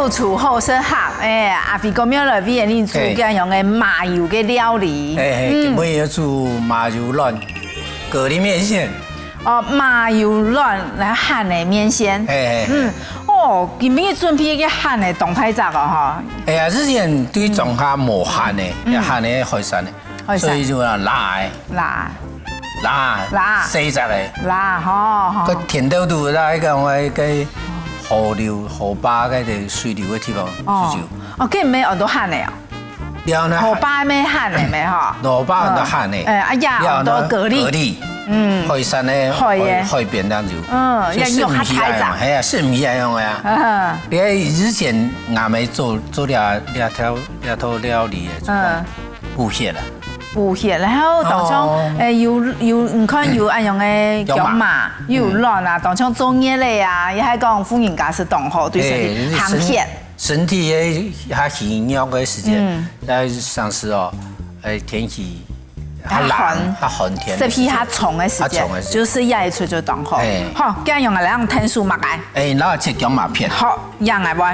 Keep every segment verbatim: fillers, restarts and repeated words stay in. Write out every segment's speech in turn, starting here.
廚好食客，哎，阿輝哥，𠊎來為你煮嘿。這樣个麻油个料理。嘿嘿，嗯。今晡日要煮麻油卵，蛤蜊麵線。哦，麻油卵來鹹个麵線。嘿嘿嘿。嗯，哦，今晡日準備一個鹹个當大隻哦，哈。哎呀，之前對庄下無鹹个，嗯。鹹个海產个。 海產。所以就啊，辣个，辣。辣，辣。細隻个。辣，吼，吼。个甜豆肚，辣个，个河流、河壩个水流个地方，哦。就。哦，該毋係很多鹹个哦。了呢，河壩毋係鹹个咩，吼。河壩很多鹹个。嗯。哎，啊，也了呢，很多蛤蜊。蛤蜊。嗯。海產个，海个。海，海邊這樣子。嗯，所以係毋係恁樣，也肉較大隻。哎呀，係毋係恁樣个啊。嗯。你看以前𠊎姆做，做這，這條，這道料理个，嗯。 補血啦。補血，然後當像，哦。誒，有，有，你看有恁樣个薑嫲，薑嫲。又有卵啊，嗯。當像做月个啊，也還講婦人家係當好，對身體行血。嘿，身，身體个較虛弱个時節，嗯。在上時哦，誒，天氣較冷，較寒。較寒天个時節。濕氣較重个時節，較重个時節。就食這一出就當好。嘿。好，這樣用來讓天數嘛該。誒，然後切薑嫲片。好。 樣來啵？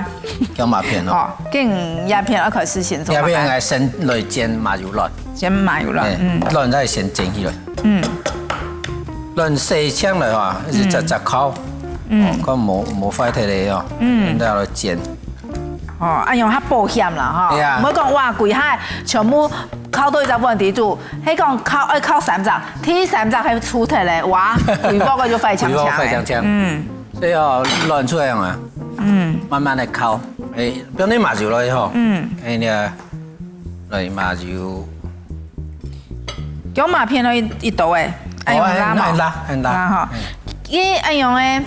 薑嫲片哦。哦，今這片愛開始先做麼个？這片𠊎先來煎麻油卵。煎麻油卵，哎，嗯。卵再先煎起來。嗯。卵洗淨來啊，一隻隻敲。嗯。哦，看無，無壞忒个哦。嗯。然後來煎。哦，啊，用較保險啦，哈。對啊。毋好講哇，歸下全部敲到一隻問題就，係講敲，愛敲三隻，第三隻係出忒个，哇，規個个就壞淨淨个。規個壞淨淨。嗯。 所以哦，卵出來啊，嗯。慢慢个敲，哎，放點麻油落去吼，嗯。哎，你看，來麻油，薑嫲片落去一，一刀誒，愛用辣無？哦，很辣，很辣。辣吼。嗯。佢愛用誒，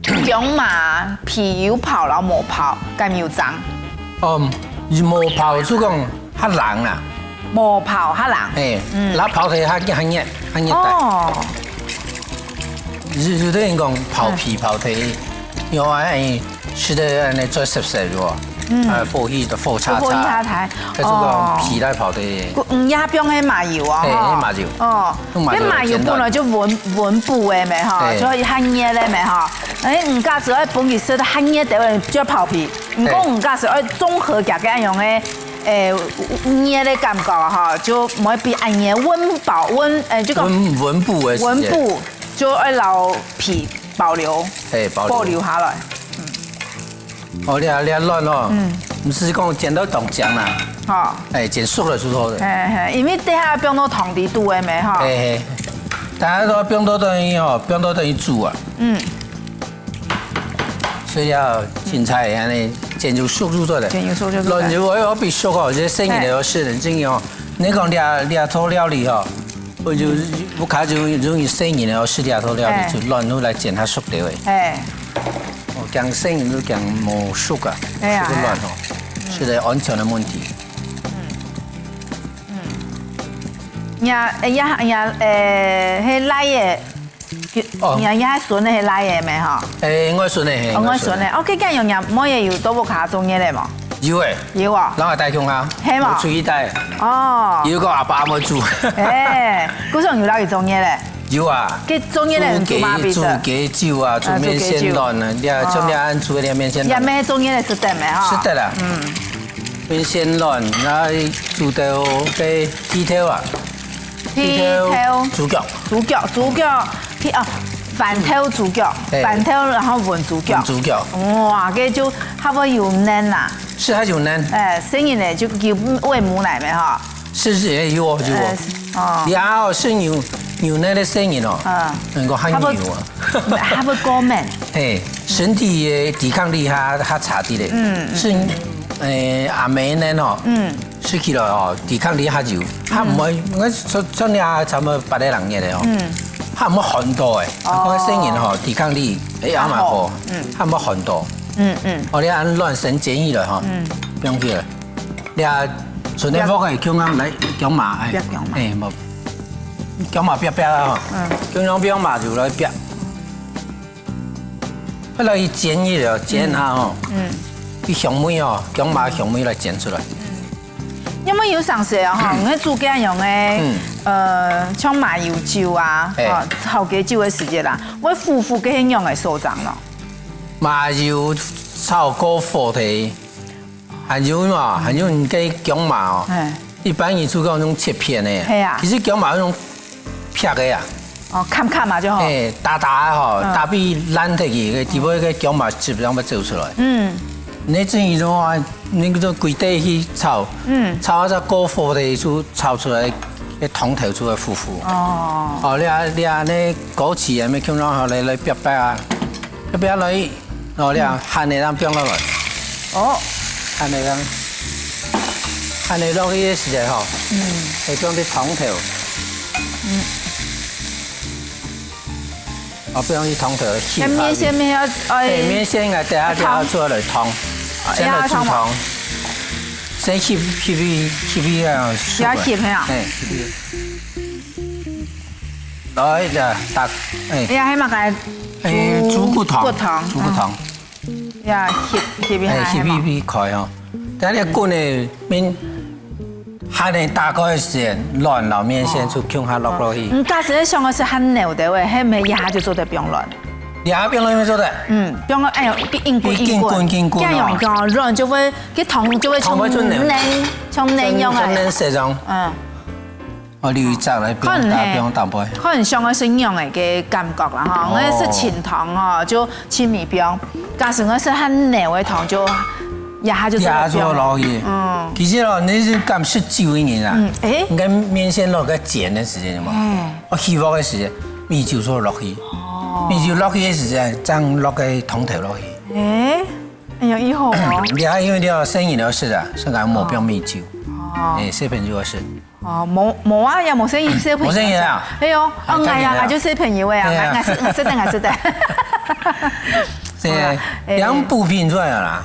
薑嫲皮有刨摎無刨，敢有差？哦，無刨就講較冷啦。 無刨較冷。嘿，嗯。然後刨忒較，較熱，較熱帶。哦。有，有个人講刨皮，嗯。刨忒，因為恁樣食得恁樣嘴澀澀个，嗯。啊，火氣，火差差。火氣較大。可是講皮來刨忒。哦。嗯，也放該麻油哦，嘿，吼。該麻油。哦。用麻油來煎卵。該麻油本來就溫，溫補个咩，吼，嘿。就較熱个咩，吼。哎，毋過係愛分佢食得較熱个，就愛刨皮。毋過嘿。毋過係愛綜合加該樣个 誒，熱个感覺吼，就毋會分恁樣溫飽，溫，誒，就講溫，溫補个時節。溫補，就愛摎皮保留，嘿，保留。保留下來。哦，你啊，你啊，卵哦，嗯。毋係講煎到當僵啦，吼。哎，煎熟了就好了。嘿，嘿，因為等下放到湯底肚个咩，吼。嘿，嘿。大家都放到等於吼，放到等於煮啊。嗯。 所以啊，青菜恁樣煎就熟就做得。煎就熟就做得。卵就愛，愛比熟哦，這細人仔愛食个，真个哦。你講這，這道料理哦，𠊎就，嗯。𠊎較就容易細人仔愛食這道料理，哎。就卵就來煎較熟兜誒。哎。哦，驚細人仔就驚無熟啊，哎呀，熟个卵哦，哎呀。食个安全个問題。嗯。嗯。呀，哎呀，呀，誒，該倈仔 哦。你啊，你還孫仔係倈仔咩吼？誒，𠊎孫仔，嘿，哦，𠊎孫仔。哦，該樣樣，妹仔有到屋下做月个無？有誒。有啊。摎𠊎帶共下，係無？𠊎出去帶。哦。有個阿爸阿姆煮。誒，故所有摎佢做月个。有啊。該做月个煮麼个？煮雞酒啊，煮麵線卵啊，啊，煮雞酒。你啊，像你恁煮个麵線卵。哦。也毋係做月个食得咩吼？食得啦。嗯。麵線卵，然後煮到該地豆啊。 地豆。地豆。豬腳。豬腳，豬腳，地，啊，番豆豬腳，嘿。番豆，然後炆豬腳。炆豬腳。哇，該就較會有嫩啦。係，較有嫩。誒，細人仔就有餵母奶咩吼？係，係，有哦，有哦。誒，哦。你啊，係牛，牛奶个細人哦，嗯。能夠較牛啊。較會，較會過敏。嘿，身體个抵抗力較，較差滴咧。嗯，嗯，係，嗯。誒，阿姆奶哦，嗯。 食起來哦，抵抗力較有，較毋會，嗯。𠊎像，像你啊，差不多八個月个哦，嗯。較毋會寒著誒。哦。啊，講細人吼，抵抗力，誒，也蠻好，較好，嗯。較毋會寒著。嗯，嗯。哦，你恁卵先煎起來吼，嗯。放起來。你啊，剩个鑊仔，共樣來薑嫲，誒，煏薑嫲。誒，無，薑嫲煏煏啊吼，嗯。共樣放麻油來煏。 後來佢煎一下，煎下吼，嗯。嗯。佢香味哦，薑嫲香味來煎出來。嗯。因為有常時啊吼，嗯。你愛煮該樣个，嗯。呃，像麻油酒啊，嘿。吼，炒雞酒个時節啦，會苦苦个，該樣个所長咯。麻油炒過火个，還有嘛，還有你个薑嫲哦。哎。一般人就講用切片个，係啊。其實薑嫲用劈个啊。哦，砍砍嘛就好。哎，打打个吼，嗯。打比爛忒去，个底背个薑嫲汁樣會走出來。嗯。你這一種啊，你就歸塊去炒，嗯。炒到過火个就炒出來，个湯頭就會糊糊。哦。哦，你啊，你啊，你枸杞啊，愛放落去來，來煏煏啊。 要不要來？哦，你看，嗯。หั่个人放落來。哦。หั่个人，หั่个落去个時節吼，嗯。會放啲湯頭。嗯。哦，放啲湯頭，熝下去。該麵線乜愛，哎，麵線啊，等下，等下出來燙，哦，先來煮湯。要燙嗎？先熝，熝一，熝一啊，要熝係啊？哎，熝一。 來，這，打，哎。哎呀，還嘛該，哎，豬骨湯，豬骨湯，豬骨湯。嗯。呀，熝，熝一下，哎，熝一，係嘛？熝一開哦。但你滾个麵，還能打開个時間，卵摎麵線就共下落落去。哦。嗯，假使想个係還軟个話，係毋係一下就做得放卵？一下放卵就做得。嗯，放卵，哎喲，緊滾，緊滾，緊滾，緊滾哦。恁樣講，卵就會，該湯就會從湯會出軟，軟，從軟樣个。從，從軟色上。嗯。 哦，留一隻來，不用打，可能係，不用打破。可能像个係仰个个感覺啦吼，哦。𠊎係清湯哦，就清米冰。假使𠊎係還軟个湯，就一下就一下就落去。嗯。其實哦，你係敢食酒个人啊，嗯，哎。應該麵線落个煎个時間有無？哎。哦，起鑊个時間，米酒就落去。哦。米酒落去个時間，正落个湯頭落去。哎，哎呀，以後哦。你還因為你要生意要食啊，所以講無放米酒。哦。哎，小朋友要食。 哦，無，無啊，也無細人，小朋友。無細人啊？哎喲，哦，哎，當然啦。哎呀，𠊎就小朋友个啊，哎呀。𠊎，𠊎係，𠊎係等，𠊎係等。係，好啦，哎。兩部品出來了啦，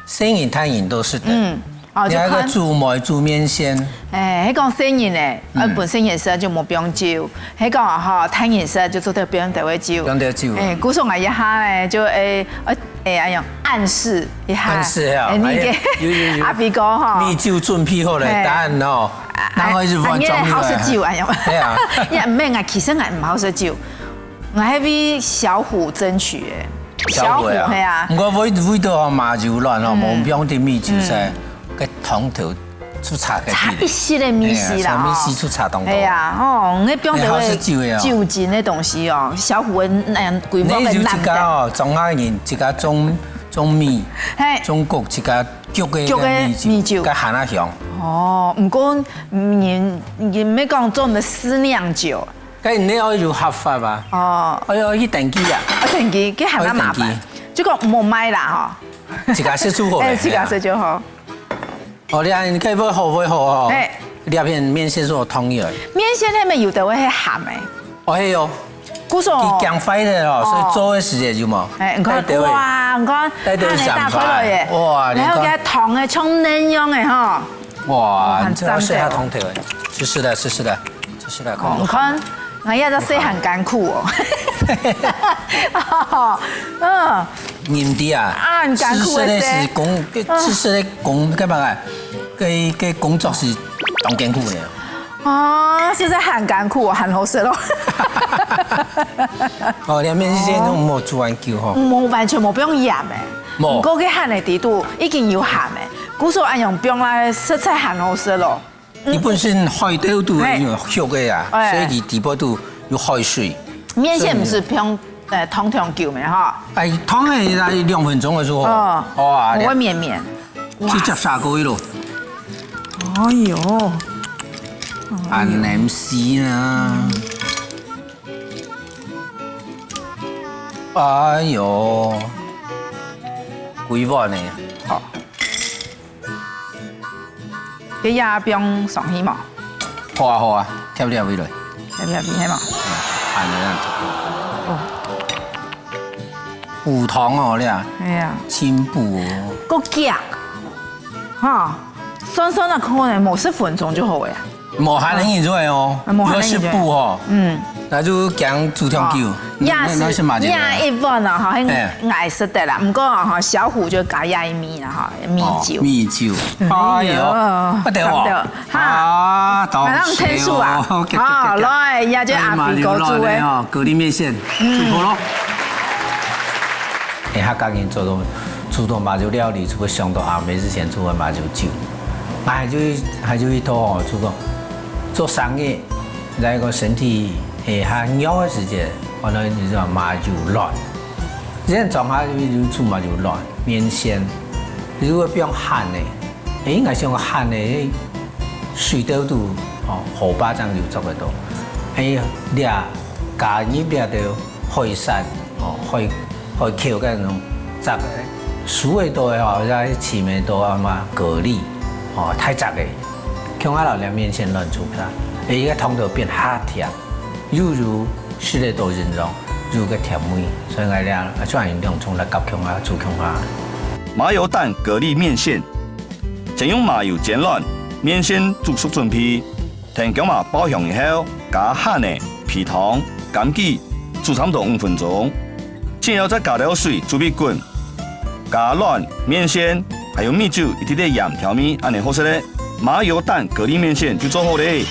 細人、大人都食得。嗯，哦，就看。你還有个煮糜、煮麵線。哎，該講細人呢，嗯。呃，本身也係就無放酒，該講啊吼，大人食就做得放點仔酒。放點酒。哎，故所𠊎一下呢，就，哎，呃， 哎，哎呀，暗示一下。暗示啊，哎，你給哎呀，有，有，有。阿飛哥哈。米酒準備好了，哎。答案哦。啊，然後一直放醬油啊。啊，你好食酒，哎呀。對啊。也毋免啊，其實𠊎毋好食酒，𠊎還為小虎爭取哎。小虎啊。小虎，係啊。毋過為，為著吼麻油卵吼，嗯。無放點米酒噻，嗯。該湯頭 出差个差一息个味緒啦，哎呀，差味緒出差當多。哎呀，吼，你放到哎，好食酒个哦。酒精个東西哦，小虎个，嗯，規模个難得。你就自家哦，庄下人自家種，種米，嘿。種穀，自家焗个焗个米酒，米酒。該還較香。哦，毋過，嗯，人，人毋係講做麼个私釀酒。該你愛有合法吧？哦。哎喲，去登記啊。啊，登記，該還較麻煩。愛登記。就講莫買啦，吼。自家食就好了。哎，自家食就好。 哦，你看，你看會好，會好哦。哎。這片麵線係有湯油的。麵線那邊有的會係鹹的。哦，係哦。故所。佢驚壞了哦，哦。所以做个時間有無？哎，你看，帶到位。哇，你看，帶到位它那大塊了耶。哇，你看。然後給它燙的像恁樣的哈。哇，哦，很讚的哦。你這要試下湯頭哎，試試的，試試的，試試的，哦，你看，哎呀，這水很艱苦哦。嗯。 人的啊，啊，很艱苦的噻。食食个係工，啊。食食个工，該麼个？該，該工作係當艱苦个。哦，實在很艱苦哦，很好食咯。哦，你面線都無煮恁久吼。無，完全無放鹽誒。無。毋過該鹹个底肚已經有鹹誒，故所恁樣放來實在很好食咯。 佢本身海底肚有血个啊，哎。所以佢底部肚有海水。麵線毋係放，呃，燙當久个哈？哎，燙个大概兩分鐘个時候，哦，哇，無會綿綿。去接砂鍋去咯。哎喲，恁難食啊！哎喲，幾碗呢？好。 這也放上去嘛。好啊，好啊，調調味來。調調味，係嘛？嗯，恁樣啊。哦。補湯哦，你啊。哎呀。清補哦。夠遽。哈，酸酸个可能無十分鐘就好个啊。無，還能引出來哦。啊，無，還能引出來。要是補哦。嗯。 該就驚煮忒久。哦，也係，那，那是嘛，也一碗啊，哈，很，哎。愛食个啦。毋過啊，哈，小虎就加一米啦，哈，米酒。哦，米酒。哎喲，哎喲，不得了。差不多。哈。啊，馬上退出啊。好，OK，OK，OK。好，來，也就阿飛哥煮个。哎，麻油卵呢，哦，蛤蜊麵線，嗯。煮好咯。客家人做到，煮到麻油料理，就會想到阿姆之前煮个麻油酒。𠊎還有一，還有一道哦，就講做生日，在一個身體會較弱个時節，可能就係麻油卵。以前庄下有，有煮麻油卵、麵線，如果放鹹个，欸，應該係用鹹个水豆肚，哦，河壩正有做得到。欸，這加入這兜海產，哦，海，海口該種汁个，煮个多个吼，在尋个多啊嘛，蛤蜊，哦，大隻个，共下摎這麵線卵煮下，欸，一個湯頭變較甜，又有食得到營養，又有個甜味，所以𠊎這，啊，就用兩種來合共下，煮共下。麻油蛋蛤蜊麵線，先用麻油煎卵、麵線煮熟準備。 等薑嫲爆香以後，加蜆仔、肥湯、枸杞，煮差毋多五分鐘。之後再加兜水煮畀滾，加卵、麵線，還有米酒、一滴滴鹽調味，恁仔好食咧。麻油蛋蛤蜊麵線就做好咧。